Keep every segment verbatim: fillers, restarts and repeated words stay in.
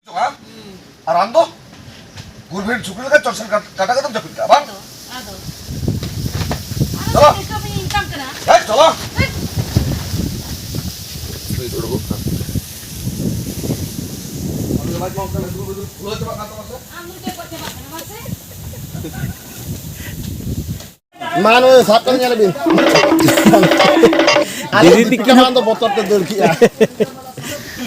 ᱟᱨ ᱟᱢ ᱫᱚ ᱜᱩᱨᱵᱷᱤᱱ ᱥᱩᱠᱨᱤ ᱞᱮᱠᱟ ᱪᱚᱞ ᱥᱮᱱ ᱠᱟᱴᱟ ᱠᱟᱛᱮᱢ ᱡᱟᱹᱯᱤᱫ ᱠᱟᱜᱼᱟ, ᱵᱟᱝ? ᱟᱫᱚ, ᱟᱫᱚ᱾ ᱪᱚᱞᱚ᱾ ᱟᱫᱚ ᱱᱤᱛᱚᱜ ᱵᱤᱱ ᱢᱮᱛᱟᱢ ᱠᱟᱱᱟ᱾ ᱦᱮᱸ, ᱪᱚᱞᱚ᱾ ᱦᱮᱸ᱾ ᱱᱩᱭ ᱫᱚ ᱩᱰᱩᱠᱚᱜ ᱠᱟᱱ᱾ ᱟᱢ ᱫᱚ ᱞᱟᱡ ᱢᱟ ᱚᱱᱠᱟ ᱞᱟᱹᱴᱩ ᱞᱟᱹᱴᱩ ᱯᱷᱩᱞᱟᱹᱣ ᱪᱟᱵᱟᱜ ᱠᱟᱱ ᱛᱟᱢᱟ ᱥᱮ? ᱟᱢ ᱫᱚ ᱪᱮᱫ ᱠᱚ ᱪᱟᱵᱟᱜ ᱠᱟᱱᱟ, ᱢᱟᱥᱮ? ᱢᱟ, ᱱᱩᱭ ᱥᱟᱵ ᱠᱟᱛᱮ ᱧᱮᱞ ᱵᱤᱱ᱾ ᱟᱞᱮ ᱫᱤᱫᱤ ᱫᱤᱯᱤᱠᱟ ᱛᱤᱠᱤᱱ ᱢᱟᱨᱟᱝ ᱫᱚ ᱵᱚᱛᱚᱨ ᱛᱮ ᱫᱟᱹᱲ ᱠᱮᱜᱼᱟ᱾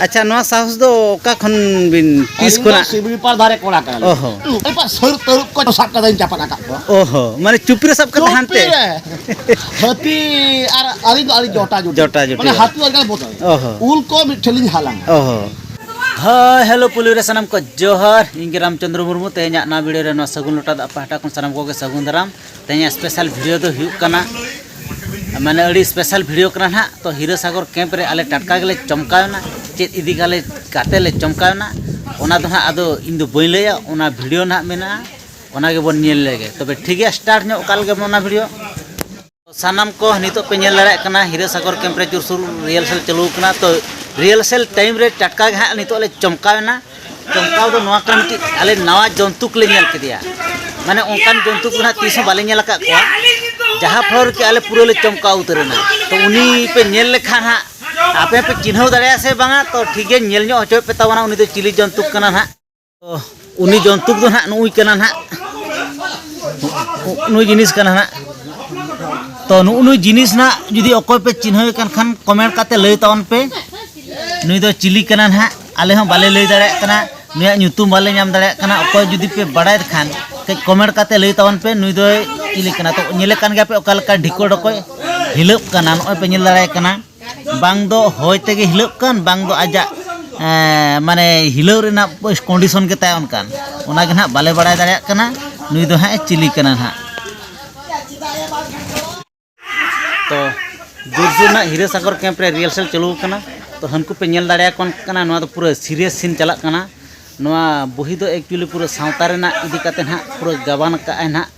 ᱟᱪᱪᱷᱟ, ᱱᱚᱣᱟ ᱥᱟᱦᱚᱥ ᱫᱚ ᱚᱠᱟ ᱠᱷᱚᱱ ᱵᱤᱱ, ᱛᱤᱥ ᱟᱹᱞᱤᱧ ᱫᱚ ᱠᱷᱚᱱᱟᱜ? ᱥᱤᱵᱤᱞᱯᱟᱲ ᱫᱷᱟᱨᱮ ᱠᱚᱲᱟ ᱠᱟᱱᱟᱞᱤᱧ᱾ ᱚᱦᱚ᱾ ᱮᱯᱟ ᱥᱟᱹᱨᱩ ᱛᱟᱹᱨᱩᱵ ᱠᱚ ᱥᱟᱵ ᱠᱟᱛᱮᱧ ᱪᱟᱯᱟᱫ ᱟᱠᱟᱫ ᱠᱚᱣᱟ᱾ ᱚᱦᱚ, ᱢᱟᱱᱮ ᱪᱩᱯᱤ ᱨᱮ ᱥᱟᱵ ᱠᱟᱛᱮ ᱦᱟᱱᱛᱮ? ᱪᱩᱯᱤ ᱨᱮ᱾ ᱦᱟᱹᱛᱤ ᱟᱨ ᱟᱹᱞᱤᱧ ᱫᱚ ᱟᱹᱰᱤ ᱡᱚᱴᱟ ᱡᱚᱴᱤ᱾ ᱡᱚᱴᱟ ᱡᱚᱴᱤ᱾ ᱢᱟᱱᱮ ᱦᱟᱹᱛᱤ ᱞᱮᱠᱟ ᱵᱚᱛᱚᱨ᱾ ᱚᱦᱚ᱾ ᱩᱞ ᱠᱚ ᱢᱤᱫ ᱴᱷᱮᱱ ᱞᱤᱧ ᱦᱟᱞᱟᱝᱟ᱾ ᱚᱦᱚ᱾ ᱦᱳᱭ, ᱦᱮᱞᱳ ᱯᱩᱞᱤ ᱨᱮ ᱥᱟᱱᱟᱢ ᱠᱚ ᱡᱚᱦᱟᱨ᱾ ᱤᱧ ᱜᱮ ᱨᱟᱢᱪᱚᱸᱫᱽᱨᱚ ᱢᱩᱨᱢᱩ᱾ ᱛᱮᱦᱮᱧᱟᱜ ᱱᱚᱣᱟ ᱵᱷᱤᱰᱤᱭᱳ ᱨᱮ ᱱᱚᱣᱟ ᱥᱟᱹᱜᱩᱱ ᱞᱚᱴᱟ ᱫᱟᱜ ᱯᱟᱦᱴᱟ ᱠᱷᱚᱱ ᱥᱟᱱᱟᱢ ᱠᱚᱜᱮ ᱥᱟᱹᱜᱩᱱ ᱫᱟᱨᱟᱢ᱾ ᱛᱮᱦᱮᱧᱟᱜ ᱥᱯᱮᱥᱟᱞ ᱵᱷᱤᱰᱤᱭᱳ ᱫᱚ ᱦᱩᱭᱩᱜ ᱠᱟᱱᱟ, ᱢᱟᱱᱮ ᱟᱹᱰᱤ ᱥᱯᱮᱥᱟᱞ ᱵᱷᱤᱰᱤᱭᱳ ᱠᱟᱱᱟ ᱱᱟᱦᱟᱜ᱾ ᱛᱚ ᱦᱤᱨᱟᱹ ᱥᱟᱜᱚᱨ ᱠᱮᱢᱯ ᱨᱮ ᱟᱞᱮ ᱴᱟᱴᱠᱟ ᱜᱮᱞᱮ ᱪᱚᱢᱠᱟᱣ ᱮᱱᱟ᱾ ᱪᱮᱫ ᱤᱫᱤ ᱠᱟᱞᱮ ᱠᱟᱛᱮ ᱞᱮ ᱪᱚᱢᱠᱟᱣ ᱮᱱᱟ, ᱚᱱᱟ ᱫᱚ ᱱᱟᱦᱟᱜ ᱟᱫᱚ ᱤᱧ ᱫᱚ ᱵᱟᱹᱧ ᱞᱟᱹᱭᱟ, ᱚᱱᱟ ᱵᱷᱤᱰᱤᱭᱳ ᱱᱟᱦᱟᱜ ᱢᱮᱱᱟᱜᱼᱟ, ᱚᱱᱟ ᱜᱮᱵᱚᱱ ᱧᱮᱞ ᱞᱮᱜᱮ᱾ ᱛᱚᱵᱮ ᱴᱷᱤᱠ ᱜᱮᱭᱟ, ᱥᱴᱟᱨᱴ ᱧᱚᱜ ᱠᱟᱜ ᱞᱮᱜᱮ ᱵᱚᱱ ᱚᱱᱟ ᱵᱷᱤᱰᱤᱭᱳ᱾ ᱥᱟᱱᱟᱢ ᱠᱚ ᱱᱤᱛᱚᱜ ᱯᱮ ᱧᱮᱞ ᱫᱟᱲᱮᱭᱟᱜ ᱠᱟᱱᱟ ᱦᱤᱨᱟᱹ ᱥᱟᱜᱚᱨ ᱠᱮᱢᱯ ᱨᱮ ᱡᱳᱨᱥᱳᱨ ᱨᱤᱦᱟᱨᱥᱮᱞ ᱪᱟᱹᱞᱩ ᱟᱠᱟᱱᱟ᱾ ᱛᱚ ᱨᱤᱦᱟᱨᱥᱮᱞ ᱴᱟᱭᱤᱢ ᱨᱮ ᱴᱟᱴᱠᱟ ᱜᱮ ᱦᱟᱸᱜ ᱱᱤᱛᱚᱜ ᱞᱮ ᱪᱚᱢᱠᱟᱣ ᱮᱱᱟ᱾ ᱪᱚᱢᱠᱟᱣ ᱫᱚ ᱱᱚᱣᱟ ᱠᱟᱱᱟ, ᱢᱤᱫᱴᱤᱡ ᱟᱞᱮ ᱱᱟᱣᱟ ᱡᱚᱱᱛᱩ ᱠᱚᱞᱮ ᱧᱮᱞ ᱠᱮᱫᱮᱭᱟ᱾ ᱢᱟᱱᱮ ᱚᱱᱠᱟᱱ ᱡᱚᱱᱛᱩ ᱠᱚ ᱱᱟᱦᱟᱜ ᱛᱤᱥ ᱦᱚᱸ ᱵᱟᱞᱮ ᱧᱮᱞ ᱟᱠᱟᱫ ᱠᱚᱣᱟ, ᱡᱟᱦᱟᱸ ᱯᱷᱚᱞᱚ ᱨᱮ ᱟᱞᱮ ᱯᱩᱨᱟᱹ ᱞᱮ ᱪᱚᱢᱠᱟᱣ ᱩᱛᱟᱹᱨ ᱮᱱᱟ᱾ ᱛᱚ ᱩᱱᱤ ᱯᱮ ᱧᱮᱞ ᱞᱮᱠᱷᱟᱱ ᱦᱟᱸᱜ ᱟᱯᱮ ᱯᱮ ᱪᱤᱱᱦᱟᱹᱣ ᱫᱟᱲᱮᱭᱟᱜᱼᱟ ᱥᱮ ᱵᱟᱝᱟ? ᱛᱚ ᱴᱷᱤᱠ ᱜᱮ, ᱧᱮᱞ ᱧᱚᱜ ᱦᱚᱪᱚᱭᱮᱫ ᱯᱮ ᱛᱟᱵᱚᱱᱟ ᱩᱱᱤ ᱫᱚ ᱪᱤᱞᱤ ᱡᱚᱱᱛᱩ ᱠᱟᱱᱟ ᱱᱟᱦᱟᱜ᱾ ᱛᱚ ᱩᱱᱤ ᱡᱚᱱᱛᱩ ᱫᱚ ᱱᱟᱦᱟᱜ ᱱᱩᱜᱼᱩᱭ ᱠᱟᱱᱟ ᱱᱟᱦᱟᱜ, ᱱᱩᱜᱼᱩᱭ ᱡᱤᱱᱤᱥ ᱠᱟᱱᱟ ᱱᱟᱦᱟᱜ᱾ ᱛᱚ ᱱᱩᱜᱼᱩ ᱱᱩᱭ ᱡᱤᱱᱤᱥ ᱱᱟᱦᱟᱜ ᱡᱩᱫᱤ ᱚᱠᱚᱭ ᱯᱮ ᱪᱤᱱᱦᱟᱹᱣᱮ ᱠᱟᱱ ᱠᱷᱟᱱ ᱠᱚᱢᱮᱱᱴ ᱠᱟᱛᱮ ᱞᱟᱹᱭ ᱛᱟᱵᱚᱱ ᱯᱮ᱾ ᱱᱩᱭ ᱫᱚ ᱪᱤᱞᱤ ᱠᱟᱱᱟ ᱱᱟᱦᱟᱜ, ᱟᱞᱮ ᱦᱚᱸ ᱵᱟᱞᱮ ᱞᱟᱹᱭ ᱫᱟᱲᱮᱭᱟᱜ ᱠᱟᱱᱟ, ᱱᱩᱭᱟᱜ ᱧᱩᱛᱩᱢ ᱵᱟᱞᱮ ᱧᱟᱢ ᱫᱟᱲᱮᱭᱟᱜ ᱠᱟᱱᱟ᱾ ᱚᱠᱚᱭ ᱡᱩᱫᱤ ᱯᱮ ᱵᱟᱲᱟᱭ ᱠᱷᱟᱱ ᱠᱟᱹᱡ ᱠᱚᱢᱮᱱᱴ ᱠᱟᱛᱮ ᱞᱟᱹᱭ ᱛᱟᱵᱚᱱ ᱯᱮ, ᱱᱩᱭ ᱫᱚᱭ ᱪᱤᱞᱤ ᱠᱟᱱᱟ᱾ ᱛᱚ ᱧᱮᱞᱮ ᱠᱟᱱ ᱜᱮᱭᱟ ᱯᱮ ᱚᱠᱟ ᱞᱮᱠᱟ ᱰᱷᱤᱠᱚ ᱰᱷᱚᱠᱚᱭ ᱦᱤᱞᱟᱹᱜ ᱠᱟᱱᱟ, ᱱᱚᱜᱼᱚᱭ ᱯᱮ ᱧᱮᱞ ᱫᱟᱲᱮᱭᱟᱭ ᱠᱟᱱᱟ᱾ ᱵᱟᱝ ᱫᱚ ᱦᱚᱭ ᱛᱮᱜᱮ ᱦᱤᱞᱟᱹᱜ ᱠᱟᱱ, ᱵᱟᱝ ᱫᱚ ᱟᱡᱟᱜ, ᱮᱸ, ᱢᱟᱱᱮ ᱦᱤᱞᱟᱹᱣ ᱨᱮᱱᱟᱜ ᱠᱚᱱᱰᱤᱥᱚᱱ ᱜᱮ ᱛᱟᱭ ᱚᱱᱠᱟᱱ, ᱚᱱᱟ ᱜᱮ ᱱᱟᱦᱟᱜ ᱵᱟᱞᱮ ᱵᱟᱲᱟᱭ ᱫᱟᱲᱮᱭᱟᱜ ᱠᱟᱱᱟ ᱱᱩᱭ ᱫᱚ ᱦᱟᱸᱜ ᱮ ᱪᱤᱞᱤ ᱠᱟᱱᱟ ᱱᱟᱦᱟᱜ᱾ ᱛᱚ ᱡᱳᱨᱥᱳᱨ ᱱᱟᱜ ᱦᱤᱨᱟᱹ ᱥᱟᱜᱚᱨ ᱠᱮᱢᱯ ᱨᱮ ᱨᱤᱦᱟᱨᱥᱮᱞ ᱪᱟᱹᱞᱩ ᱟᱠᱟᱱᱟ᱾ ᱛᱚ ᱦᱟᱹᱱᱠᱩ ᱯᱮ ᱧᱮᱞ ᱫᱟᱲᱮᱭᱟᱠᱚ ᱠᱟᱱᱟ, ᱱᱚᱣᱟ ᱫᱚ ᱯᱩᱨᱟᱹ ᱥᱤᱨᱤᱭᱟᱥ ᱥᱤᱱ ᱪᱟᱞᱟᱜ ᱠᱟᱱᱟ᱾ ᱱᱚᱣᱟ ᱵᱚᱦᱤ ᱫᱚ ᱮᱠᱪᱩᱭᱮᱞᱤ ᱯᱩᱨᱟᱹ ᱥᱟᱶᱛᱟ ᱨᱮᱱᱟᱜ ᱤᱫᱤ ᱠᱟᱛᱮ ᱱᱟᱦᱟᱜ ᱯᱩᱨᱟᱹ ᱜᱟᱵᱟᱱ ᱠᱟᱜᱼᱟᱭ ᱱᱟᱦᱟᱜ᱾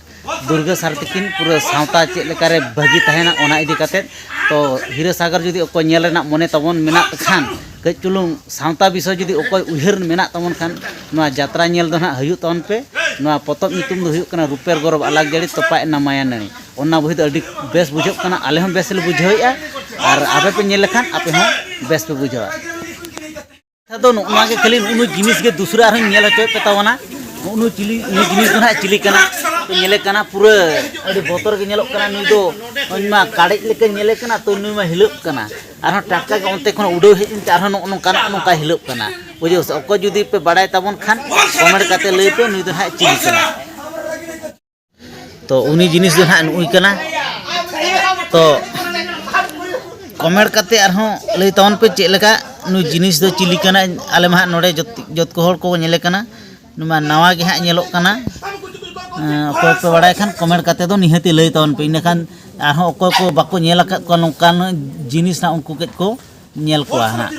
ᱫᱩᱨᱜᱟᱹ ᱥᱟᱨ ᱛᱤᱠᱤᱱ ᱯᱩᱨᱟᱹ ᱥᱟᱶᱛᱟ ᱪᱮᱫ ᱞᱮᱠᱟᱨᱮ ᱵᱷᱟᱹᱜᱤ ᱛᱟᱦᱮᱱᱟ ᱚᱱᱟ ᱤᱫᱤ ᱠᱟᱛᱮᱫ᱾ ᱛᱚ ᱦᱤᱨᱟᱹ ᱥᱟᱜᱚᱨ ᱡᱩᱫᱤ ᱚᱠᱚᱭ ᱧᱮᱞ ᱨᱮᱱᱟᱜ ᱢᱚᱱᱮ ᱛᱟᱵᱚᱱ ᱢᱮᱱᱟᱜ ᱠᱷᱟᱱ, ᱠᱟᱹᱡ ᱪᱩᱞᱩᱝ ᱥᱟᱶᱛᱟ ᱵᱤᱥᱚᱭ ᱡᱩᱫᱤ ᱚᱠᱚᱭ ᱩᱭᱦᱟᱹᱨ ᱢᱮᱱᱟᱜ ᱛᱟᱵᱚᱱ ᱠᱷᱟᱱ, ᱱᱚᱣᱟ ᱡᱟᱛᱨᱟ ᱧᱮᱞ ᱫᱚ ᱱᱟᱦᱟᱜ ᱦᱩᱭᱩᱜ ᱛᱟᱵᱚᱱ ᱯᱮ᱾ ᱱᱚᱣᱟ ᱯᱚᱛᱚᱵ ᱧᱩᱛᱩᱢ ᱫᱚ ᱦᱩᱭᱩᱜ ᱠᱟᱱᱟ ᱨᱩᱯᱮᱨ ᱜᱚᱨᱚᱵ ᱟᱞᱟᱠ ᱡᱟᱹᱲᱤ ᱛᱚᱯᱟ ᱮᱱᱟ ᱢᱟᱭᱟ ᱱᱟᱹᱲᱤ᱾ ᱚᱱᱟ ᱵᱚᱦᱤ ᱫᱚ ᱟᱹᱰᱤ ᱵᱮᱥ ᱵᱩᱡᱷᱟᱹᱜ ᱠᱟᱱᱟ, ᱟᱞᱮ ᱦᱚᱸ ᱵᱮᱥ ᱞᱮ ᱵᱩᱡᱷᱟᱹᱣᱮᱫᱼᱟ, ᱟᱨ ᱟᱯᱮ ᱯᱮ ᱧᱮᱞ ᱞᱮᱠᱷᱟᱱ ᱟᱯᱮ ᱦᱚᱸ ᱵᱮᱥ ᱯᱮ ᱵᱩᱡᱷᱟᱹᱣᱟ᱾ ᱠᱟᱛᱷᱟ ᱫᱚ ᱱᱚᱜᱼᱚ ᱱᱚᱣᱟ ᱜᱮ, ᱠᱷᱟᱹᱞᱤ ᱱᱩᱜᱼᱩ ᱱᱩᱭ ᱡᱤᱱᱤᱥ ᱜᱮ ᱫᱩᱥᱨᱟ ᱟᱨᱦᱚᱸᱧ ᱧᱮᱞ ᱦᱚᱪᱚᱭᱮᱫ ᱯᱮ ᱛᱟᱵᱚᱱᱟ᱾ ᱱᱩᱜᱼᱩ ᱱᱩᱭ ᱪᱤᱞᱤ, ᱱᱩᱭ ᱡᱤᱱᱤᱥ ᱫᱚ ᱱᱟᱦᱟᱜ ᱪᱤᱞᱤ ᱠᱟᱱᱟ? ᱯᱮ ᱧᱮᱞᱮ ᱠᱟᱱᱟ, ᱯᱩᱨᱟᱹ ᱟᱹᱰᱤ ᱵᱚᱛᱚᱨ ᱜᱮ ᱧᱮᱞᱚᱜ ᱠᱟᱱᱟ᱾ ᱱᱩᱭ ᱫᱚ, ᱱᱩᱭ ᱢᱟ ᱠᱟᱲᱮᱡ ᱞᱮᱠᱟ ᱧᱮᱞᱮ ᱠᱟᱱᱟ, ᱛᱚ ᱱᱩᱭ ᱢᱟ ᱦᱤᱞᱟᱹᱜ ᱠᱟᱱᱟ᱾ ᱟᱨᱦᱚᱸ ᱴᱟᱴᱠᱟ ᱜᱮ ᱚᱱᱛᱮ ᱠᱷᱚᱱ ᱩᱰᱟᱹᱣ ᱦᱮᱡ ᱮᱱᱛᱮ ᱟᱨᱦᱚᱸ ᱱᱚᱜᱼᱚ ᱱᱚᱝᱠᱟ, ᱱᱚᱜᱼᱚ ᱱᱚᱝᱠᱟ ᱦᱤᱞᱟᱹᱜ ᱠᱟᱱᱟ᱾ ᱵᱩᱡᱷᱟᱹᱣ ᱥᱮ? ᱚᱠᱚᱭ ᱡᱩᱫᱤ ᱯᱮ ᱵᱟᱲᱟᱭ ᱛᱟᱵᱚᱱ ᱠᱷᱟᱱ ᱠᱚᱢᱮᱱᱴ ᱠᱟᱛᱮ ᱞᱟᱹᱭ ᱯᱮ, ᱱᱩᱭ ᱫᱚ ᱱᱟᱦᱟᱜ ᱪᱤᱞᱤ ᱠᱟᱱᱟ᱾ ᱛᱚ ᱩᱱᱤ ᱡᱤᱱᱤᱥ ᱫᱚ ᱱᱟᱦᱟᱜ ᱱᱩᱜᱼᱩᱭ ᱠᱟᱱᱟ᱾ ᱛᱚ ᱠᱚᱢᱮᱱᱴ ᱠᱟᱛᱮ ᱟᱨᱦᱚᱸ ᱞᱟᱹᱭ ᱛᱟᱵᱚᱱ ᱯᱮ ᱪᱮᱫ ᱞᱮᱠᱟ ᱱᱩᱭ ᱡᱤᱱᱤᱥ ᱫᱚ ᱪᱤᱞᱤ ᱠᱟᱱᱟ᱾ ᱟᱞᱮ ᱢᱟ ᱦᱟᱸᱜ ᱱᱚᱰᱮ ᱡᱚᱛ-, ᱡᱚᱛᱚ ᱦᱚᱲ ᱠᱚ ᱧᱮᱞᱮ ᱠᱟᱱᱟ᱾ ᱱᱩᱭ ᱢᱟ ᱱᱟᱣᱟ ᱜᱮ ᱦᱟᱸᱜ ᱧᱮᱞᱚᱜ ᱠᱟᱱᱟ᱾ ᱮᱸ, ᱚᱠᱚᱭ ᱯᱮ ᱵᱟᱲᱟᱭ ᱠᱷᱟᱱ ᱠᱚᱢᱮᱱᱴ ᱠᱟᱛᱮ ᱫᱚ ᱱᱤᱦᱟᱹᱛ ᱞᱟᱹᱭ ᱛᱟᱵᱚᱱ ᱯᱮ, ᱤᱱᱟᱹᱠᱷᱟᱱ ᱟᱨᱦᱚᱸ ᱚᱠᱚᱭ ᱠᱚ ᱵᱟᱠᱚ ᱧᱮᱞ ᱟᱠᱟᱫ ᱠᱚᱣᱟ ᱱᱚᱝᱠᱟᱱ ᱡᱤᱱᱤᱥ ᱦᱟᱸᱜ ᱩᱱᱠᱩ ᱠᱟᱹᱡ ᱠᱚ ᱧᱮᱞ ᱠᱚᱣᱟ ᱦᱟᱸᱜ᱾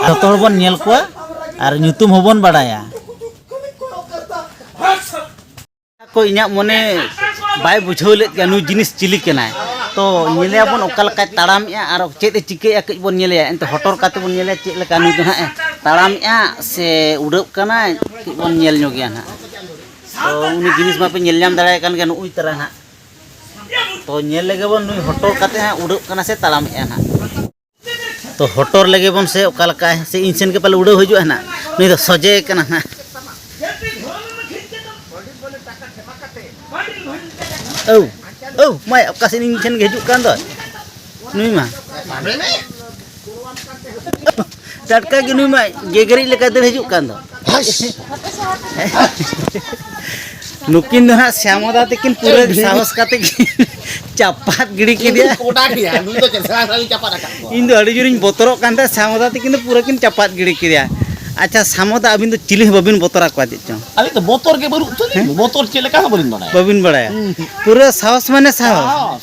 ᱡᱚᱛᱚ ᱦᱚᱲ ᱵᱚᱱ ᱧᱮᱞ ᱠᱚᱣᱟ ᱟᱨ ᱧᱩᱛᱩᱢ ᱦᱚᱸᱵᱚᱱ ᱵᱟᱲᱟᱭᱟ᱾ ᱠᱚ ᱤᱧᱟᱹᱜ ᱢᱚᱱᱮ ᱵᱟᱭ ᱵᱩᱡᱷᱟᱹᱣ ᱞᱮᱫ ᱜᱮᱭᱟ ᱱᱩᱭ ᱡᱤᱱᱤᱥ ᱪᱤᱞᱤ ᱠᱟᱱᱟᱭ᱾ ᱛᱚ ᱧᱮᱞᱮᱭᱟᱵᱚᱱ ᱚᱠᱟ ᱞᱮᱠᱟᱭ ᱛᱟᱲᱟᱢᱮᱜᱼᱟ ᱟᱨ ᱪᱮᱫ ᱮ ᱪᱤᱠᱟᱹᱭᱮᱜᱼᱟ, ᱠᱟᱹᱡ ᱵᱚᱱ ᱧᱮᱞᱮᱭᱟ᱾ ᱮᱱᱛᱮ ᱦᱚᱴᱚᱨ ᱠᱟᱛᱮ ᱵᱚᱱ ᱧᱮᱞᱮᱭᱟ ᱪᱮᱫ ᱞᱮᱠᱟ ᱱᱩᱭ ᱫᱚ ᱱᱟᱦᱟᱜ ᱮ ᱛᱟᱲᱟᱢᱮᱜᱼᱟ ᱥᱮ ᱩᱰᱟᱹᱜ ᱠᱟᱱᱟᱭ, ᱠᱟᱹᱡ ᱵᱚᱱ ᱧᱮᱞ ᱧᱚᱜᱮᱭᱟ ᱱᱟᱦᱟᱜ᱾ ᱛᱚ ᱩᱱᱤ ᱡᱤᱱᱤᱥ ᱢᱟᱯᱮ ᱧᱮᱞ ᱧᱟᱢ ᱫᱟᱲᱮᱭᱟᱭ ᱠᱟᱱ ᱜᱮᱭᱟ ᱱᱩᱜᱼᱩᱭ ᱛᱟᱨᱟ ᱱᱟᱦᱟᱜ᱾ ᱛᱚ ᱧᱮᱞ ᱞᱮᱜᱮ ᱵᱚᱱ ᱱᱩᱭ ᱦᱚᱴᱚᱨ ᱠᱟᱛᱮ ᱦᱟᱸᱜ ᱩᱰᱟᱹᱜ ᱠᱟᱱᱟ ᱥᱮ ᱛᱟᱲᱟᱢᱮᱜᱼᱟ ᱱᱟᱦᱟᱜ᱾ ᱛᱚ ᱦᱚᱴᱚᱨ ᱞᱮᱜᱮ ᱵᱚᱱ ᱥᱮ ᱚᱠᱟ ᱞᱮᱠᱟᱭ ᱥᱮ ᱤᱧ ᱥᱮᱱ ᱜᱮ ᱯᱟᱞᱮ ᱩᱰᱟᱹᱣ ᱦᱤᱡᱩᱜᱼᱟ ᱱᱟᱦᱟᱜ᱾ ᱱᱩᱭ ᱫᱚ ᱥᱚᱡᱮ ᱠᱟᱱᱟ ᱱᱟᱦᱟᱜ᱾ ᱟᱹᱣ, ᱟᱹᱣ, ᱢᱟᱭ, ᱚᱠᱟ ᱥᱮᱱ ᱤᱧ ᱴᱷᱮᱱ ᱜᱮ ᱦᱤᱡᱩᱜ ᱠᱟᱱ ᱫᱚ ᱱᱩᱭ ᱢᱟ᱾ ᱴᱟᱴᱠᱟ ᱜᱮ ᱱᱩᱭ ᱢᱟ ᱜᱮᱜᱮᱨᱤᱡ ᱞᱮᱠᱟ ᱫᱟᱹᱲ ᱦᱤᱡᱩᱜ ᱠᱟᱱ ᱫᱚ᱾ ᱦᱟᱥ! ᱱᱩᱠᱤᱱ ᱫᱚ ᱦᱟᱸᱜ ᱥᱭᱟᱢᱚᱫᱟ ᱛᱟᱹᱠᱤᱱ ᱯᱩᱨᱟᱹ ᱥᱟᱦᱚᱥ ᱠᱟᱛᱮ ᱠᱤᱱ ᱪᱟᱯᱟᱫ ᱜᱤᱰᱤ ᱤᱧ ᱠᱮᱫᱮᱭᱟ᱾ ᱫᱚᱧ ᱠᱚᱰᱟ ᱜᱮᱭᱟ, ᱱᱩᱭ ᱫᱚ ᱪᱮᱫ ᱥᱮᱬᱟ ᱥᱮᱬᱟ ᱞᱤᱧ ᱪᱟᱯᱟᱫ ᱟᱠᱟᱫ ᱠᱚᱣᱟ᱾ ᱤᱧ ᱫᱚ ᱟᱹᱰᱤ ᱡᱳᱨᱤᱧ ᱵᱚᱛᱚᱨᱚᱜ ᱠᱟᱱ ᱛᱟᱦᱮᱸᱫ, ᱥᱭᱟᱢᱚᱫᱟ ᱛᱟᱹᱠᱤᱱ ᱫᱚ ᱯᱩᱨᱟᱹ ᱠᱤᱱ ᱪᱟᱯᱟᱫ ᱜᱤᱰᱤ ᱠᱮᱫᱮᱭᱟ᱾ ᱟᱪᱪᱷᱟ, ᱥᱭᱟᱢᱚᱫᱟ, ᱟᱹᱵᱤᱱ ᱫᱚ ᱪᱤᱞᱤ ᱦᱚᱸ ᱵᱟᱹᱵᱤᱱ ᱵᱚᱛᱚᱨ ᱟᱠᱚᱣᱟ ᱪᱮᱫ ᱪᱚᱝ? ᱟᱹᱞᱤᱧ ᱫᱚ ᱵᱚᱛᱚᱨ ᱜᱮ ᱵᱟᱹᱱᱩᱜ ᱛᱟᱹᱞᱤᱧ, ᱦᱮᱸ? ᱵᱚᱛᱚᱨ ᱪᱮᱫ ᱞᱮᱠᱟ ᱦᱚᱸ ᱵᱟᱹᱞᱤᱧ ᱵᱟᱲᱟᱭᱟ᱾ ᱵᱟᱹᱵᱤᱱ ᱵᱟᱲᱟᱭᱟ? ᱦᱩᱸ᱾ ᱯᱩᱨᱟᱹ ᱥᱟᱦᱚᱥ ᱢᱟᱱᱮ ᱥᱟᱦᱚᱥ᱾ ᱥᱟᱦᱚᱥ᱾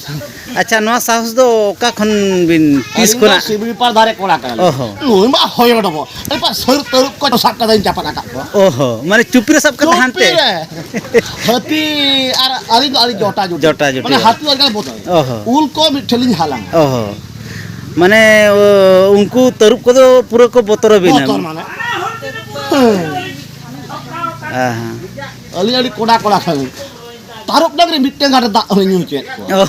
ᱟᱪᱪᱷᱟ, ᱱᱚᱣᱟ ᱥᱟᱦᱚᱥ ᱫᱚ ᱚᱠᱟ ᱠᱷᱚᱱ ᱵᱤᱱ, ᱛᱤᱥ ᱟᱹᱞᱤᱧ ᱫᱚ ᱠᱷᱚᱱᱟᱜ? ᱥᱤᱵᱲᱤᱯᱟᱲ ᱫᱷᱟᱨᱮ ᱠᱚᱲᱟ ᱠᱟᱱᱟᱞᱤᱧ᱾ ᱚ ᱦᱚᱸ᱾ ᱱᱩᱭ ᱢᱟ ᱦᱚᱭᱚ ᱰᱚᱵᱚ᱾ ᱮᱨᱯᱚᱨ ᱥᱟᱹᱨᱩ ᱛᱟᱹᱨᱩᱵ ᱠᱚ ᱥᱟᱵ ᱠᱟᱛᱮᱧ ᱪᱟᱯᱟᱫ ᱟᱠᱟᱫ ᱠᱚᱣᱟ᱾ ᱚ ᱦᱚᱸ, ᱢᱟᱱᱮ ᱪᱩᱯᱤ ᱨᱮ ᱥᱟᱵ ᱠᱟᱛᱮ ᱪᱩᱯᱤ ᱦᱟᱱᱛᱮ? ᱨᱮ᱾ ᱦᱟᱹᱛᱤ ᱟᱨ ᱟᱹᱞᱤᱧ ᱫᱚ ᱟᱹᱞᱤᱧ ᱡᱚᱴᱟ ᱡᱩᱴᱤ᱾ ᱡᱚᱴᱟ ᱡᱩᱴᱤ᱾ ᱢᱟᱱᱮ ᱦᱟᱹᱛᱤ ᱟᱨ ᱜᱟᱱ ᱵᱚᱫᱚᱞ᱾ ᱚ ᱦᱚᱸ᱾ ᱩᱞ ᱠᱚ ᱢᱤᱫ ᱴᱷᱮᱱ ᱞᱤᱧ ᱦᱟᱞᱟᱝᱟ᱾ ᱚ ᱦᱚᱸ᱾ ᱢᱟᱱᱮ, ᱚ, ᱩᱱᱠᱩ ᱛᱟᱹᱨᱩᱵ ᱠᱚᱫᱚ ᱯᱩᱨᱟᱹ ᱠᱚ ᱵᱚᱛᱚᱨ ᱟᱹᱵᱤᱱᱟ? ᱵᱚᱛᱚᱨ ᱢᱟᱱᱮ᱾ ᱦᱮᱸ᱾ ᱦᱮᱸ, ᱦᱮᱸ᱾ ᱟᱹᱞᱤᱧ ᱟᱹᱰᱤ ᱠᱚᱰᱟ ᱠᱚᱲᱟ ᱠᱟᱱᱟᱞᱤᱧ᱾ ᱛᱟᱹᱨᱩᱵ ᱰᱟᱝᱨᱤ ᱢᱤᱫᱴᱟᱝ ᱜᱟᱱ ᱨᱮ ᱫᱟᱜ ᱦᱚᱸᱞᱤᱧ ᱧᱩ ᱦᱚᱪᱚᱭᱮᱫ ᱠᱚᱣᱟ᱾ ᱚ᱾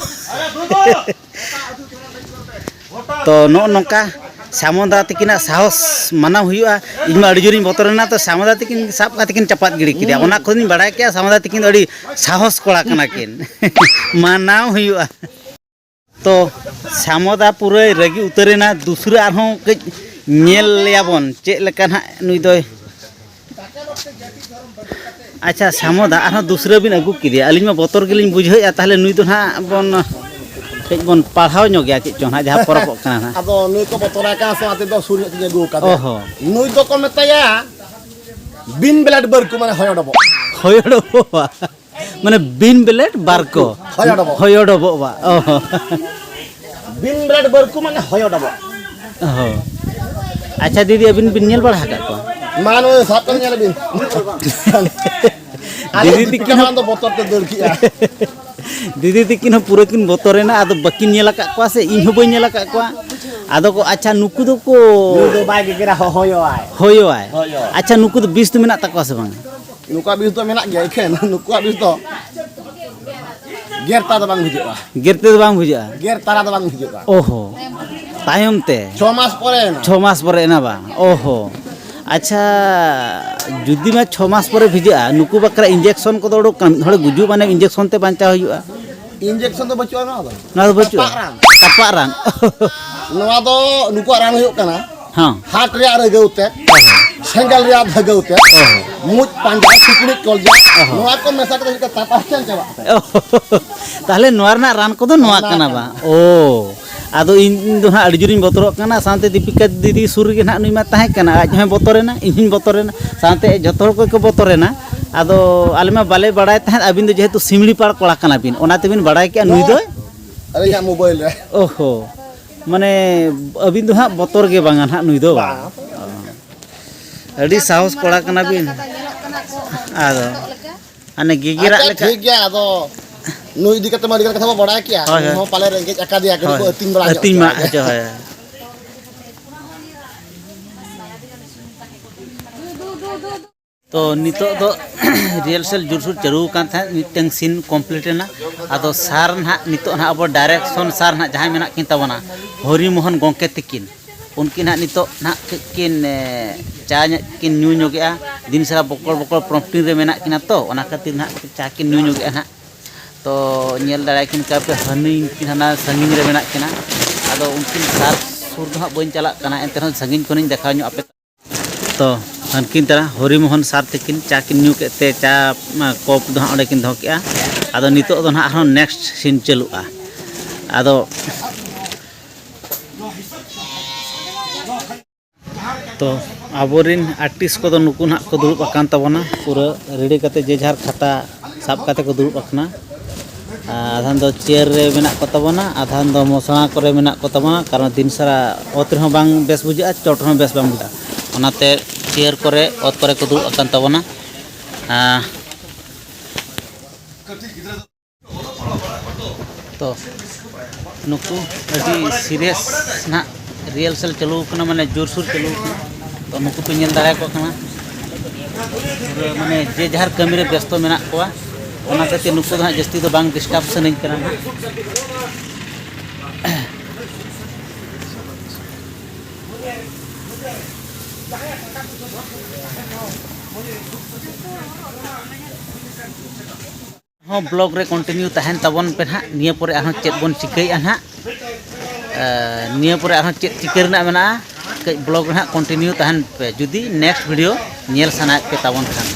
ᱛᱚ, ᱱᱚᱜᱼᱚ ᱱᱚᱝᱠᱟ ᱥᱟᱢᱚᱫᱟ ᱛᱟᱹᱠᱤᱱᱟᱜ ᱥᱟᱦᱚᱥ ᱢᱟᱱᱟᱣ ᱦᱩᱭᱩᱜᱼᱟ᱾ ᱤᱧ ᱢᱟ ᱟᱹᱰᱤ ᱡᱳᱨᱤᱧ ᱵᱚᱛᱚᱨᱮᱱᱟ, ᱛᱚ ᱥᱟᱢᱚᱫᱟ ᱛᱟᱹᱠᱤᱱ ᱥᱟᱵ ᱠᱟᱛᱮ ᱠᱤᱱ ᱪᱟᱯᱟᱫ ᱜᱤᱰᱤ ᱠᱮᱫᱟ᱾ ᱦᱩᱸ᱾ ᱚᱱᱟ ᱠᱷᱚᱱᱤᱧ ᱵᱟᱲᱟᱭ ᱠᱮᱫᱟ ᱥᱟᱢᱚᱫᱟ ᱛᱟᱹᱠᱤᱱ ᱫᱚ ᱟᱹᱰᱤ ᱥᱟᱦᱚᱥ ᱠᱚᱲᱟ ᱠᱟᱱᱟ ᱠᱤᱱ᱾ ᱢᱟᱱᱟᱣ ᱦᱩᱭᱩᱜᱼᱟ᱾ ᱛᱚ, ᱥᱟᱢᱚᱫᱟ ᱯᱩᱨᱟᱹᱭ ᱨᱟᱹᱜᱤ ᱩᱛᱟᱹᱨᱮᱱᱟ᱾ ᱫᱩᱥᱨᱟᱹ ᱟᱨᱦᱚᱸ ᱠᱟᱹᱡ ᱧᱮᱞ ᱞᱮᱭᱟ ᱵᱚᱱ, ᱪᱮᱫ ᱞᱮᱠᱟ ᱱᱟᱦᱟᱜ ᱱᱩᱭ ᱫᱚᱭ᱾ ᱟᱪᱪᱷᱟ, ᱥᱟᱢᱚᱫᱟ ᱟᱨᱦᱚᱸ ᱫᱩᱥᱨᱟᱹ ᱵᱤᱱ ᱟᱹᱜᱩ ᱠᱮᱫᱮᱭᱟ᱾ ᱟᱹᱞᱤᱧ ᱢᱟ ᱵᱚᱛᱚᱨ ᱜᱮᱞᱤᱧ ᱵᱩᱡᱷᱟᱹᱣᱮᱫᱼᱟ᱾ ᱛᱟᱦᱚᱞᱮ ᱱᱩᱭ ᱫᱚ ᱱᱟᱦᱟᱜ ᱵᱚᱱ ᱠᱟᱹᱡ ᱵᱚᱱ ᱯᱟᱲᱦᱟᱣ ᱧᱚᱜᱮᱭᱟ ᱪᱮᱫ ᱪᱚᱝ ᱱᱟᱦᱟᱜ, ᱡᱟᱦᱟᱸ ᱯᱚᱨᱚᱵᱚᱜ ᱠᱟᱱᱟ ᱱᱟᱦᱟᱜ᱾ ᱟᱫᱚ ᱱᱩᱭ ᱠᱚ ᱵᱚᱛᱚᱨᱟᱭ ᱠᱟᱱᱟ ᱥᱮ, ᱚᱱᱟᱛᱮ ᱫᱚ ᱥᱩᱨ ᱧᱚᱜ ᱛᱮᱧ ᱟᱹᱜᱩ ᱟᱠᱟᱫᱮᱭᱟ᱾ ᱚᱦᱚ᱾ ᱱᱩᱭ ᱫᱚᱠᱚ ᱢᱮᱛᱟᱭᱟ ᱵᱤᱱ ᱵᱞᱮᱰ ᱵᱟᱹᱨᱠᱩ, ᱢᱟᱱᱮ ᱦᱚᱭᱚ ᱰᱚᱵᱚᱜ᱾ ᱦᱚᱭᱚ ᱰᱚᱵᱚᱜ᱾ ᱢᱟᱱᱮ ᱵᱤᱱ ᱵᱞᱮᱰ ᱵᱟᱨᱠᱚ᱾ ᱦᱚᱭᱚ ᱰᱚᱵᱚᱜ᱾ ᱦᱚᱭᱚ ᱰᱚᱵᱚᱜ ᱵᱟ᱾ ᱚ᱾ ᱵᱤᱱ ᱵᱞᱮᱰ ᱵᱟᱹᱨᱠᱩ ᱢᱟᱱᱮ ᱦᱚᱭᱚ ᱰᱚᱵᱚᱜ᱾ ᱚ᱾ ᱟᱪᱪᱷᱟ ᱫᱤᱫᱤ, ᱟᱹᱵᱤᱱ ᱵᱤᱱ ᱧᱮᱞ ᱵᱟᱲᱟ ᱟᱠᱟᱫ ᱠᱚᱣᱟ? ᱢᱟ ᱱᱚᱜᱼᱚᱭ ᱥᱟᱵ ᱠᱟᱛᱮ ᱧᱮᱞ ᱵᱤᱱ᱾ ᱟᱞᱮ ᱫᱤᱫᱤ ᱫᱤᱯᱤᱠᱟ ᱛᱤᱠᱤᱱ ᱦᱚᱸ ᱢᱟᱲᱟᱝ ᱫᱚ ᱵᱚᱛᱚᱨ ᱛᱮ ᱫᱟᱹᱲ ᱠᱮᱜᱼᱟ᱾ ᱫᱤᱫᱤ ᱛᱤᱠᱤᱱ ᱦᱚᱸ ᱯᱩᱨᱟᱹ ᱠᱤᱱ ᱵᱚᱛᱚᱨᱮᱱᱟ, ᱟᱫᱚ ᱵᱟᱹᱠᱤᱱ ᱧᱮᱞ ᱟᱠᱟᱫ ᱠᱚᱣᱟ ᱥᱮ ᱤᱧ ᱦᱚᱸ ᱵᱟᱹᱧ ᱧᱮᱞ ᱟᱠᱟᱫ ᱠᱚᱣᱟ᱾ ᱟᱫᱚ ᱠᱚ, ᱟᱪᱪᱷᱟ ᱱᱩᱠᱩ ᱫᱚᱠᱚ ᱱᱩᱭ ᱫᱚ ᱵᱟᱭ ᱜᱮᱜᱮᱨᱟ, ᱦᱚ-, ᱦᱚᱭᱚᱣᱟᱭ᱾ ᱦᱚᱭᱚᱣᱟᱭ᱾ ᱦᱚᱭᱚ᱾ ᱟᱪᱪᱷᱟ ᱱᱩᱠᱩ ᱫᱚ ᱵᱤᱥ ᱫᱚ ᱢᱮᱱᱟᱜ ᱛᱟᱠᱚᱣᱟ ᱥᱮ ᱵᱟᱝ? ᱱᱩᱠᱩᱣᱟᱜ ᱵᱤᱥ ᱫᱚ ᱢᱮᱱᱟᱜ ᱜᱮᱭᱟ, ᱮᱠᱷᱮᱱ ᱱᱩᱠᱩᱣᱟᱜ ᱵᱤᱥ ᱫᱚ ᱜᱮᱨ ᱛᱟ ᱫᱚ ᱵᱟᱝ ᱵᱩᱡᱷᱟᱹᱜᱼᱟ᱾ ᱜᱮᱨ ᱛᱮ ᱫᱚ ᱵᱟᱝ ᱵᱩᱡᱷᱟᱹᱜᱼᱟ? ᱜᱮᱨ ᱛᱟᱨᱟ ᱫᱚ ᱵᱟᱝ ᱵᱩᱡᱷᱟᱹᱜᱼᱟ᱾ ᱚᱦᱚ, ᱛᱟᱭᱚᱢ ᱛᱮ? ᱪᱷᱚ ᱢᱟᱥ ᱯᱚᱨᱮ ᱮᱱᱟ᱾ ᱪᱷᱚ ᱢᱟᱥ ᱯᱚᱨᱮ ᱮᱱᱟ ᱵᱟᱝ? ᱚᱦᱚ, ᱟᱪᱪᱷᱟ, ᱡᱩᱫᱤ ᱢᱟ ᱪᱷᱚ ᱢᱟᱥ ᱯᱚᱨᱮ ᱵᱷᱤᱡᱟᱹᱜᱼᱟ, ᱱᱩᱠᱩ ᱵᱟᱠᱷᱨᱟ ᱤᱧᱡᱮᱠᱥᱚᱱ ᱠᱚᱫᱚ ᱩᱰᱩᱠ ᱠᱟᱱᱟ? ᱢᱤᱫ ᱦᱚᱲᱮ ᱜᱩᱡᱩᱜ ᱢᱟᱱᱮ ᱤᱧᱡᱮᱠᱥᱚᱱ ᱛᱮ ᱵᱟᱧᱪᱟᱣ ᱦᱩᱭᱩᱜᱼᱟ᱾ ᱤᱧᱡᱮᱠᱥᱚᱱ ᱫᱚ ᱵᱟᱹᱪᱩᱜᱼᱟ ᱱᱚᱣᱟ ᱫᱚ᱾ ᱱᱚᱣᱟ ᱫᱚ ᱵᱟᱹᱪᱩᱜᱼᱟ? ᱛᱟᱯᱟᱜ ᱨᱟᱱ᱾ ᱛᱟᱯᱟᱜ ᱨᱟᱱ᱾ ᱱᱚᱣᱟ ᱫᱚ ᱱᱩᱠᱩᱣᱟᱜ ᱨᱟᱱ ᱦᱩᱭᱩᱜ ᱠᱟᱱᱟ᱾ ᱦᱚᱸ᱾ ᱦᱟᱴ ᱨᱮᱭᱟᱜ ᱨᱟᱹᱜᱟᱹᱣ ᱛᱮ, ᱥᱮᱸᱜᱮᱞ ᱨᱮᱭᱟᱜ ᱫᱷᱟᱹᱜᱟᱹᱣ ᱛᱮ, ᱚ᱾ ᱢᱩᱡ ᱯᱟᱸᱡᱟ, ᱥᱤᱠᱲᱤᱡ ᱠᱚᱞᱡᱟ, ᱚ᱾ ᱱᱚᱣᱟ ᱠᱚ ᱢᱮᱥᱟ ᱠᱟᱛᱮ ᱪᱮᱫ ᱞᱮᱠᱟ ᱛᱟᱯᱟ ᱦᱚᱪᱚ ᱪᱟᱵᱟᱜ ᱛᱮ᱾ ᱚ᱾ ᱛᱟᱦᱞᱮ ᱱᱚᱣᱟ ᱨᱮᱱᱟᱜ ᱨᱟᱱ ᱠᱚᱫᱚ ᱱᱚᱣᱟ ᱱᱚᱣᱟ ᱠᱟᱱᱟ ᱠᱟᱱᱟ᱾ ᱵᱟᱝ? ᱚ᱾ ᱟᱫᱚ ᱤᱧ, ᱤᱧ ᱫᱚ ᱦᱟᱸᱜ ᱟᱹᱰᱤ ᱡᱳᱨᱤᱧ ᱵᱚᱛᱚᱨᱚᱜ ᱠᱟᱱᱟ, ᱥᱟᱶᱛᱮ ᱫᱤᱯᱤᱠᱟ ᱫᱤᱫᱤ ᱥᱩᱨ ᱨᱮᱜᱮ ᱦᱟᱸᱜ ᱱᱩᱭ ᱢᱟ ᱛᱟᱦᱮᱸ ᱠᱟᱱᱟ, ᱟᱡ ᱦᱚᱸᱭ ᱵᱚᱛᱚᱨᱮᱱᱟ, ᱤᱧ ᱦᱚᱸᱧ ᱵᱚᱛᱚᱨᱮᱱᱟ, ᱥᱟᱶᱛᱮ ᱡᱚᱛᱚ ᱦᱚᱲ ᱠᱚᱜᱮ ᱠᱚ ᱵᱚᱛᱚᱨᱮᱱᱟ᱾ ᱟᱫᱚ ᱟᱞᱮ ᱢᱟ ᱵᱟᱞᱮ ᱵᱟᱲᱟᱭ ᱛᱟᱦᱮᱸᱫ ᱟᱹᱵᱤᱱ ᱫᱚ ᱡᱮᱦᱮᱛᱩ ᱥᱤᱢᱲᱤ ᱯᱟᱲ ᱠᱚᱲᱟ ᱠᱟᱱᱟ ᱵᱤᱱ, ᱚᱱᱟ ᱛᱮᱵᱤᱱ ᱵᱟᱲᱟᱭ ᱠᱮᱜᱼᱟ ᱱᱩᱭ ᱫᱚᱭ᱾ ᱟᱹᱞᱤᱧᱟᱜ ᱢᱳᱵᱟᱭᱤᱞ ᱨᱮ᱾ ᱚᱦᱚ᱾ ᱢᱟᱱᱮ ᱟᱹᱵᱤᱱ ᱫᱚ ᱦᱟᱸᱜ ᱵᱚᱛᱚᱨ ᱜᱮ ᱵᱟᱝᱟ ᱱᱟᱦᱟᱜ ᱱᱩᱭ ᱫᱚ ᱵᱟᱝ? ᱵᱟᱝ᱾ ᱟᱹᱰᱤ ᱥᱟᱦᱚᱥ ᱠᱚᱲᱟ ᱠᱟᱱᱟ ᱵᱤᱱ᱾ ᱟᱫᱚ ᱦᱟᱱᱮ ᱜᱮᱜᱮᱨᱟᱜ ᱟᱪᱪᱷᱟ, ᱞᱮᱠᱟ᱾ ᱴᱷᱤᱠ ᱜᱮᱭᱟ, ᱟᱫᱚ ᱱᱩᱭ ᱤᱫᱤ ᱠᱟᱛᱮ ᱢᱟ ᱟᱹᱰᱤ ᱜᱟᱱ ᱠᱟᱛᱷᱟ ᱵᱚ ᱵᱟᱲᱟᱭ ᱠᱮᱜᱼᱟ᱾ ᱦᱳᱭ, ᱦᱳᱭ᱾ ᱱᱩᱭ ᱦᱚᱸ ᱯᱟᱞᱮ ᱨᱮᱸᱜᱮᱡ ᱟᱠᱟᱫᱮᱭᱟ, ᱠᱟᱹᱴᱤᱡ ᱦᱳᱭ᱾ ᱵᱚ ᱟᱹᱛᱤᱧ ᱵᱟᱲᱟ ᱧᱚᱜ ᱟᱹᱛᱤᱧ ᱢᱟ ᱦᱚᱪᱚᱭᱟ᱾ ᱦᱚᱪᱚ, ᱦᱳᱭ᱾ ᱛᱚ ᱱᱤᱛᱚᱜ ᱫᱚ ᱨᱤᱦᱟᱨᱥᱮᱞ ᱡᱳᱨᱥᱳᱨ ᱪᱟᱹᱞᱩ ᱟᱠᱟᱱ ᱛᱟᱦᱮᱸᱫ, ᱢᱤᱫᱴᱟᱝ ᱥᱤᱱ ᱠᱚᱢᱯᱞᱤᱴ ᱮᱱᱟ᱾ ᱟᱫᱚ ᱥᱟᱨ ᱱᱟᱦᱟᱜ ᱱᱤᱛᱚᱜ ᱱᱟᱦᱟᱜ ᱟᱵᱚ ᱰᱟᱭᱨᱮᱠᱥᱚᱱ ᱥᱟᱨ ᱱᱟᱦᱟᱜ ᱡᱟᱦᱟᱸᱭ ᱢᱮᱱᱟᱜ ᱠᱤᱱ ᱛᱟᱵᱚᱱᱟ, ᱦᱚᱨᱤ ᱢᱳᱦᱚᱱ ᱜᱚᱢᱠᱮ ᱛᱤᱠᱤᱱ, ᱩᱱᱠᱤᱱ ᱱᱟᱦᱟᱜ ᱱᱤᱛᱚᱜ ᱱᱟᱦᱟᱜ ᱠᱟᱹᱡ ᱠᱤᱱ, ᱮ, ᱪᱟ ᱧᱚᱜ ᱠᱤᱱ ᱧᱩ ᱧᱚᱜᱮᱜᱼᱟ᱾ ᱫᱤᱱ ᱥᱟᱨᱟ ᱵᱚᱠᱚᱲ ᱵᱚᱠᱚᱲ ᱯᱨᱚᱢᱯᱴᱤᱝ ᱨᱮ ᱢᱮᱱᱟᱜ ᱠᱤᱱᱟ, ᱛᱚ ᱚᱱᱟ ᱠᱷᱟᱹᱛᱤᱨ ᱱᱟᱦᱟᱜ ᱪᱟ ᱠᱤᱱ ᱧᱩ ᱧᱚᱜᱮᱜᱼᱟ ᱱᱟᱦᱟᱜ᱾ ᱛᱚ ᱧᱮᱞ ᱫᱟᱲᱮᱭᱟᱠᱤᱱ ᱠᱟᱱᱟ ᱯᱮ, ᱦᱟᱹᱱᱤ ᱩᱱᱠᱤᱱ ᱦᱟᱱᱟ ᱥᱟᱺᱜᱤᱧ ᱨᱮ ᱢᱮᱱᱟᱜ ᱠᱤᱱᱟ᱾ ᱟᱫᱚ ᱩᱱᱠᱤᱱ ᱥᱟᱨ ᱥᱩᱨ ᱫᱚ ᱦᱟᱸᱜ ᱵᱟᱹᱧ ᱪᱟᱞᱟᱜ ᱠᱟᱱᱟ, ᱮᱱᱛᱮ ᱨᱮᱦᱚᱸ ᱥᱟᱺᱜᱤᱧ ᱠᱷᱚᱱᱤᱧ ᱫᱮᱠᱷᱟᱣ ᱧᱚᱜ ᱟᱯᱮ᱾ ᱛᱚ ᱦᱟᱱᱠᱤᱱ ᱛᱟᱨᱟ ᱦᱚᱨᱤ ᱢᱳᱦᱚᱱ ᱥᱟᱨ ᱛᱟᱹᱠᱤᱱ ᱪᱟ ᱠᱤᱱ ᱧᱩ ᱠᱮᱫ ᱛᱮ, ᱪᱟ, ᱚᱱᱟ ᱠᱚᱯ ᱫᱚ ᱦᱟᱸᱜ ᱚᱸᱰᱮ ᱠᱤᱱ ᱫᱚᱦᱚ ᱠᱮᱜᱼᱟ᱾ ᱟᱫᱚ ᱱᱤᱛᱚᱜ ᱫᱚ ᱱᱟᱦᱟᱜ ᱟᱨᱦᱚᱸ ᱱᱮᱠᱥᱴ ᱥᱤᱱ ᱪᱟᱹᱞᱩᱜᱼᱟ᱾ ᱟᱫᱚ ᱛᱚ ᱟᱵᱚᱨᱮᱱ ᱟᱨᱴᱤᱥᱴ ᱠᱚᱫᱚ ᱱᱩᱠᱩ ᱱᱟᱦᱟᱜ ᱠᱚ ᱫᱩᱲᱩᱵ ᱟᱠᱟᱱ ᱛᱟᱵᱚᱱᱟ, ᱯᱩᱨᱟᱹ ᱨᱮᱰᱤ ᱠᱟᱛᱮ ᱡᱮ ᱡᱟᱦᱟᱨ ᱠᱷᱟᱛᱟ ᱥᱟᱵ ᱠᱟᱛᱮ ᱠᱚ ᱫᱩᱲᱩᱵ ᱟᱠᱟᱱᱟ᱾ ᱟᱨ ᱟᱫᱷᱟᱱ ᱫᱚ ᱪᱮᱭᱟᱨ ᱨᱮ ᱢᱮᱱᱟᱜ ᱠᱚ ᱛᱟᱵᱚᱱᱟ, ᱟᱫᱷᱟᱱ ᱫᱚ ᱢᱚᱥᱲᱟ ᱠᱚᱨᱮ ᱢᱮᱱᱟᱜ ᱠᱚ ᱛᱟᱵᱚᱱᱟ, ᱠᱟᱨᱚᱱ ᱫᱤᱱ ᱥᱟᱨᱟ ᱚᱛ ᱨᱮᱦᱚᱸ ᱵᱟᱝ ᱵᱮᱥ ᱵᱩᱡᱷᱟᱹᱜᱼᱟ, ᱪᱚᱴ ᱨᱮᱦᱚᱸ ᱵᱮᱥ ᱵᱟᱝ ᱵᱩᱡᱷᱟᱹᱜᱼᱟ᱾ ᱚᱱᱟᱛᱮ ᱪᱮᱭᱟᱨ ᱠᱚᱨᱮ, ᱚᱛ ᱠᱚᱨᱮ ᱠᱚ ᱫᱩᱲᱩᱵ ᱟᱠᱟᱱ ᱛᱟᱵᱚᱱᱟ᱾ ᱟᱨ ᱛᱚ ᱱᱩᱠᱩ ᱟᱹᱰᱤ ᱥᱤᱨᱤᱭᱟᱥ ᱱᱟᱦᱟᱜ ᱨᱤᱦᱟᱨᱥᱮᱞ ᱪᱟᱹᱞᱩ ᱟᱠᱟᱱᱟ, ᱢᱟᱱᱮ ᱡᱳᱨᱥᱳᱨ ᱪᱟᱹᱞᱩ ᱟᱠᱟᱱᱟ᱾ ᱛᱚ ᱱᱩᱠᱩ ᱯᱮ ᱧᱮᱞ ᱫᱟᱲᱮᱭᱟᱠᱚ ᱠᱟᱱᱟ, ᱯᱩᱨᱟᱹ ᱢᱟᱱᱮ ᱡᱮ ᱡᱟᱦᱟᱨ ᱠᱟᱹᱢᱤ ᱨᱮ ᱵᱮᱥᱛᱚ ᱢᱮᱱᱟᱜ ᱠᱚᱣᱟ᱾ ᱚᱱᱟ ᱠᱷᱟᱹᱛᱤᱨ ᱱᱩᱠᱩ ᱫᱚ ᱦᱟᱸᱜ ᱡᱟᱹᱥᱛᱤ ᱫᱚ ᱵᱟᱝ ᱰᱤᱥᱴᱟᱵᱽ ᱥᱟᱱᱟᱧ ᱠᱟᱱᱟ ᱦᱟᱸᱜ᱾ ᱦᱚᱸ ᱵᱞᱚᱜ ᱨᱮ ᱠᱚᱱᱴᱤᱱᱤᱭᱩ ᱛᱟᱦᱮᱱ ᱛᱟᱵᱚᱱ ᱯᱮ ᱱᱟᱦᱟᱜ᱾ ᱱᱤᱭᱟᱹ ᱯᱚᱨᱮ ᱟᱨᱦᱚᱸ ᱪᱮᱫ ᱵᱚᱱ ᱪᱤᱠᱟᱹᱭᱮᱫᱼᱟ ᱱᱟᱦᱟᱜ, ᱮ, ᱱᱤᱭᱟᱹ ᱯᱚᱨᱮ ᱟᱨᱦᱚᱸ ᱪᱮᱫ ᱪᱤᱠᱟᱹ ᱨᱮᱱᱟᱜ ᱢᱮᱱᱟᱜᱼᱟ, ᱠᱟᱹᱡ ᱵᱞᱚᱜ ᱨᱮ ᱱᱟᱦᱟᱜ ᱠᱚᱱᱴᱤᱱᱤᱭᱩ ᱛᱟᱦᱮᱱ ᱯᱮ, ᱡᱩᱫᱤ ᱱᱮᱠᱥᱴ ᱵᱷᱤᱰᱤᱭᱳ ᱧᱮᱞ ᱥᱟᱱᱟᱭᱮᱫ ᱯᱮ ᱛᱟᱵᱚᱱ ᱠᱷᱟᱱ᱾